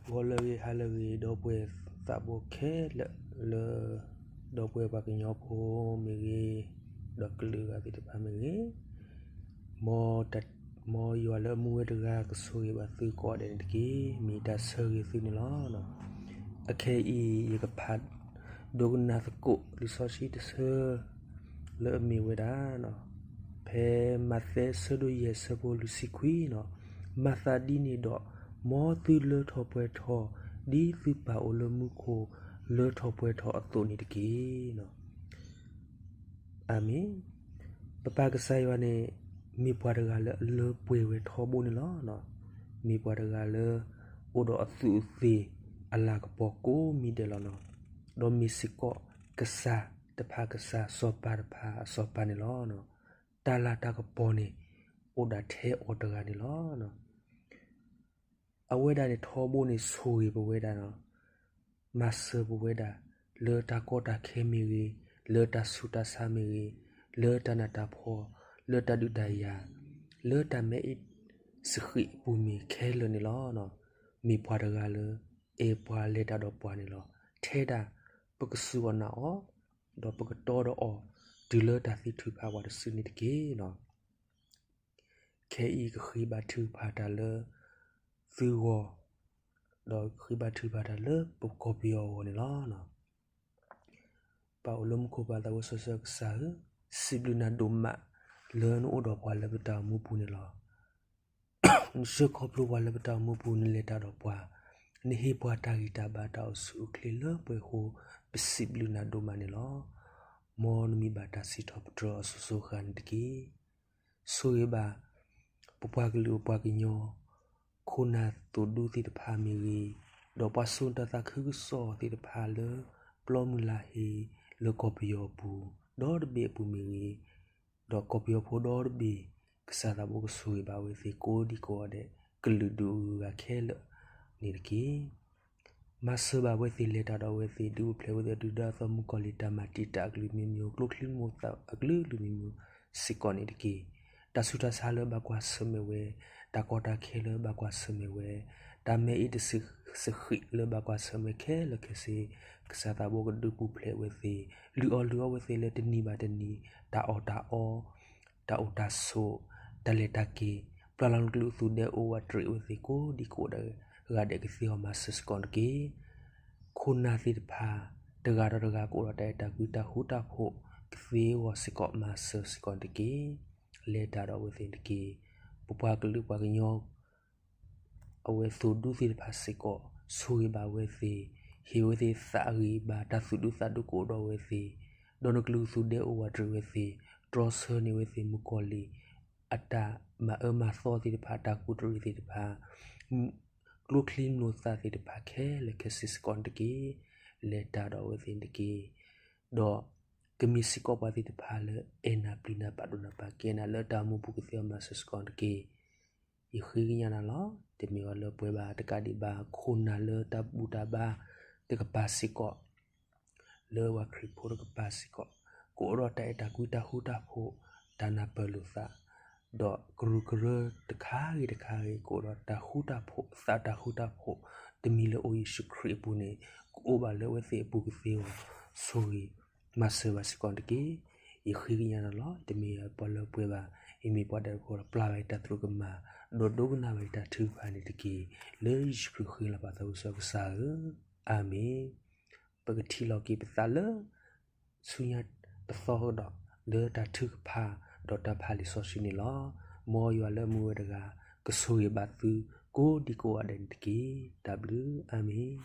ဂီၤလၢအဂ့ၤ ဟါလၢအဂ့ၤ ဒီပုၢ်ဝဲၢ်သးဘိခဲလၢာ်လၢ ဒီပုၢ်ဝဲၢ်ပှၤကညီဖိမ့ၢ်ဂ့ၤ, ဒီးကလုာ်ဂၤသ့ၣ်တဖၣ်မ့ၢ်ဂ့ၤ, မ်ယွၤလၢအမူဝဲတဂၤ ကဆိၣ်ဂ့ၤဘၣ်သုကိးဂၤဒဲးန့ၣ်တက့ၢ်. မ့ၢ်တၢ်ဆၢဂ့ၤသုန့ၣ်လီၤ. အခဲအံၤ ယကဖး ဒိကနၣ်သကိးလံာ်စီဆှံတဆၢ လၢအမ့ၢ်ဝဲဒၣ် ဖဲမးသဲအဆၢဒိၣ်ယဲၢ် အဆၢဖိလွံၢ်ဆံခွံန့ၣ်, မၤသးဒ်န့ၣ်ဒီး မ်သုလၢထီၣ်ပှဲၤထီၣ် ဒ်သုပၢ်အိၣ်လၢမူခိၣ် လၢထီၣ်ပှဲၤထီၣ်အသိးန့ၣ်တက့ၢ်. အၤမ့ၣ်. ပပၢ်ကစၢ်ယွၤန့ၣ် မ့ၢ်ပှၤတဂၤလၢအလၢပှဲၤဝဲထီဘိန့ၣ်လီၤ. မ့ၢ်ပှၤတဂၤလၢ အိၣ်ဒီးအသူးအသ့ၣ်အလၤကပီၤကိးမံၤဒဲးလီၤ. ဒီးမ့ၢ်စ့ၢ်ကီးကစၢ်တဖၣ်ကစၢ် စီၤပၤတဖၣ်အစီၤပၤန့ၣ်လီၤ. တၢ်လၤတၢ်ကပီၤန့ၣ် အိၣ်ဒၣ်ထဲအီၤတဂၤန့ၣ်လီၤ. အဝဲဒၣ်န့ၣ် ထီဘိန့ၣ် ဆိၣ်ဂ့ၤပဝဲဒၣ်, မၤစၢၤပဝဲဒၣ် လၢတၢ်ကီတၢ်ခဲမ့ၢ်ဂ့ၤ, လၢတၢ်ဆူးတၢ်ဆါမ့ၢ်ဂ့ၤ, လၢတၢ်နးတၢ်ဖှီၣ်, လၢတၢ်ဒုးတၢ်ယၤ, လၢတၢ်မဲအ့ၣ်စဃံးအပူၤမ့ၢ်ခဲလၢာ်န့ၣ်လီၤ. မ့ၢ်ပှၤတဂၤလၢ အဲၣ်ပှၤလဲၤတၢ်ဒီးပှၤန့ၣ်လီၤ. ထဲဒၣ်ပကစူၢ်အီၣ်နာ်အီၤ, ဒီးပကတီဒီးအီၤ တုၤလၢတၢ်သံထုးဖးပှၤတစုန့ၣ်တက့ၢ်. ခဲအံၤကဃ့ဘါထုကဖၣ်တၢ်လၢသုဂီၢ်, ဒီးဃ့ဘါထုကဖၣ်တၢ်လၢပကီၢ်ပယီၤအဂီၢ်န့ၣ်လီၤ. ပၢ်အိၣ်လၢမူခိၣ် ပၢ်သးဘိစီဆှံကစၢ်ဧၢ, စံးဘျုးနၤဒိၣ်မး လၢနအိၣ်ဒီးပှၤလၢပတၢ်အိၣ်မူပူၤန့ၣ်လီၤ. နဆှၢခီဖျိပှၤလၢပတၢ်အိၣ်မူပူၤ နလဲၤတၢ်ဒီးပှၤ, နဟ့ၣ်ပှၤတၢ်ဂံၢ်တၢ်ဘါ တၢ်အိၣ်ဆူၣ်အိၣ်ချ့လၢပှဲၤအဃိ ပစံးဘျုးနၤဒိၣ်မးန့ၣ်လီၤ. မ်နမံၤဘၣ်တၢ်စံးထီၣ်ပတြၢၤအီၤစိၤစိၤအဃၣ်န့ၣ်တက့ၢ်. ဆိၣ်ဂ့ၤဘၣ် ပပှၤကလုာ်ပပှၤကညီ ခိၣ်နၢ်သိၣ်ဒူသ့ၣ်တဖၣ်မ့ၢ်ဂ့ၤ, ဒီးပှၤစိာ်တၢ်သးခုကစီၣ်သ့ၣ်တဖၣ်လၢ ပျီမုၢ်လၢ်ဟ့ လၢကီၢ်ပယီၤအပူၤ ဒီတဘ့ၣ်အပူၤမ့ၢ်ဂ့ၤ, ဒီးကီၢ်ပယီၤဖိဒီတဘ့ၣ် ကစၢ်သးဘိကဆိၣ်ဂ့ၤဘၣ်ဝဲသ့ၣ်ကိးဒံကိးဂၤဒဲး ကလုာ်ဒူၣ်အဂုၤအဂၤခဲလၢာ်န့ၣ်တက့ၢ်. မၤစၢၤဘၣ်ဝဲသ့ၣ် လဲၤတၢ်ဒီးဝဲသ့ၣ် ဒုးအိၣ်ဖျဲၣ်ဝဲသ့ၣ် ဒုၣ်ဒါအသီမုၣ်ကီၤလံၢ် တၢ်မၤတံာ်တာ်အကလုာ်မံၤမံၤ ကျိချံမျိာ်သၣ်အကလုာ်ကလုာ်မံၤမံၤစ့ၢ်ကီးန့ၣ်တက့ၢ်. တၢ်ဆူးတၢ်ဆါလၢဘၣ်ကွၢ်ဆၢၣ်မဲာ်ဝဲ, တၢ်ကီတၢ်ခဲလၢဘၣ်ကွၢ်ဆၢၣ်မဲာ်ဝဲ, တၢ်မဲအ့ၣ်တစဃံးလၢဘၣ်ကွၢ်ဆၢၣ်မဲာ်ခဲလၢာ်ခဲဆ့ ကစၢ်သးဘိကဒုးပူၤဖျဲးဝဲသ့ၣ်, လုၢ်အီၣ်လုၢ်အီဝဲသ့ၣ်လၢတနံၤဘၣ်တနံၤ, တၢ်အီၣ်တၢ်အီ, တၢ်အိၣ်တၢ်ဆိး, တၢ်လဲၤတၢ်က့ၤ, ပျၢ်လီၤနကလုၢ်အသူးဒဲအိၣ်ဝးတရံးဝဲသ့ၣ်ကိးဒံကိးဂၤဒဲး ကသ့အီၤမၤစၢၤစ့ၢ်ကီးတက့ၢ်. ခိၣ်နၢ်သ့ၣ်တဖၣ် တဂၤဒီးတဂၤ ကအိၣ်ဒီးတၢ်အဲၣ်တၢ်ကွံတၢ်ဃူတၢ်ဖိး ကသ့အဂီၢ်စ့ၢ်ကီး မၤစၢၤစ့ၢ်ကီးတက့ၢ်. လဲၤတၢ်ဒီးဝဲသ့ၣ်တက့ၢ်. ပပှၤကလုာ်ပှၤကညီ အဝဲသိၣ်ဒူသ့ၣ်တဖၣ်စ့ၢ်ကီး ဆိၣ်ဂ့ၤဘၣ်ဝဲသ့ၣ်, ဟ့ၣ်ဝဲသ့ၣ်သးဂံၢ်ဘါ တၢ်သူၣ်ဒူသးဒူကအိၣ်ဒီးဝဲသ့ၣ်, ဒီးနကလုၢ်သူးဒဲအိၣ်ဝးတရံးဝဲသ့ၣ်, တြီဆၢန့ၢ်ဝဲသ့ၣ်မုၣ်ကီၤလံၢ် အတၢ်မၤအၢမၤသီသ့ၣ်တဖၣ် တၢ်ကူးတရံးသ့ၣ်တဖၣ် ကျိချံမျိာ်သၣ်သ့ၣ်တဖၣ်ခဲလၢာ်ခဲဆ့စ့ၢ်ကီးန့ၣ်တက့ၢ်. လဲၤတၢ်ဒီးဝဲသ့ၣ်န့ၣ်တက့ၢ်. ဒီးကမ့ၢ်စ့ၢ်ကီးပှၤသ့ၣ်တဖၣ်လၢ အဲၣ်နၤပျံၤနၤပာ်ဒိၣ်နၤပာ်ကဲနၤလၢတၢ်အိၣ်မူပူၤ ကသ့အီၤမၤစၢၤစ့ၢ်ကီးန့ၣ်တက့ၢ်. ယဃ့ကညးနၤလီၤ. တမ့ၢ်အီၤလၢပှဲၤဘၣ်တကးဒံးဘၣ် ခိၣ်နၢ်လၢတၢ်ဘူၣ်တၢ်ဘါတကပၤစ့ၢ်ကီး လၢပှၤခရံာ်ဖိတကပၤစ့ၢ်ကီး ကအိၣ်ဒီးတၢ်အဲၣ်တၢ်ကွံတၢ်ဃူတၢ်ဖိး တၢ်နၢ်ပၢၢ်လိာ်သး ဒီးကရူၢ်ကရၢတခါဂ့ၤတခါဂ့ၤ ကအိၣ်ဒီးတၢ်ဃူတၢ်ဖိး သးတၢ်ဃူတၢ်ဖိး တမံၤလၢအိၣ်ယ့ၣ်ၡူးခရံာ်အပူၤန့ၣ် ကအိၣ်ဘၣ်လၢအဝဲသ့ၣ်အပူၤ ကသ့အီၤဆိၣ်ဂ့ၤ မၤစၢၤဘၣ်စ့ၢ်ကီးန့ၣ်တက့ၢ်. ယဃ့ကညးနၤလီၤ. တမ့ၢ်ပှၤလၢပှဲၤဘၣ်, ယမ့ၢ်ပှၤတၢ်တခီဒီး ပျၢ်ဘၣ်ယတၢ်သရူးကမၣ် ဒီးဒိကနၣ်ဘၣ်ယတၢ်ထုကဖၣ်န့ၣ်တက့ၢ်. လၢယ့ၣ်ၡူးခရံာ်ဃ့လီၤပၢ်သးစီဆှံကစၢ်ဧၢ, အၤမ့ၣ်. ပကထံၣ်လိာ်က့ၤပသးလၢ ဆူညါတသီကဒီး လၢတၢ်ထုကဖၣ် ဒီးတၢ်ဖးလံာ်စီဆှံန့ၣ်လီၤ. မ်ယွၤလၢအမူဝဲတဂၤ ကဆိၣ်ဂ့ၤဘၣ်သု ကိးဒံကိးဂၤဒဲးန့ၣ်တက့ၢ်. တၢ်ဘျုး, အၤမ့ၣ်.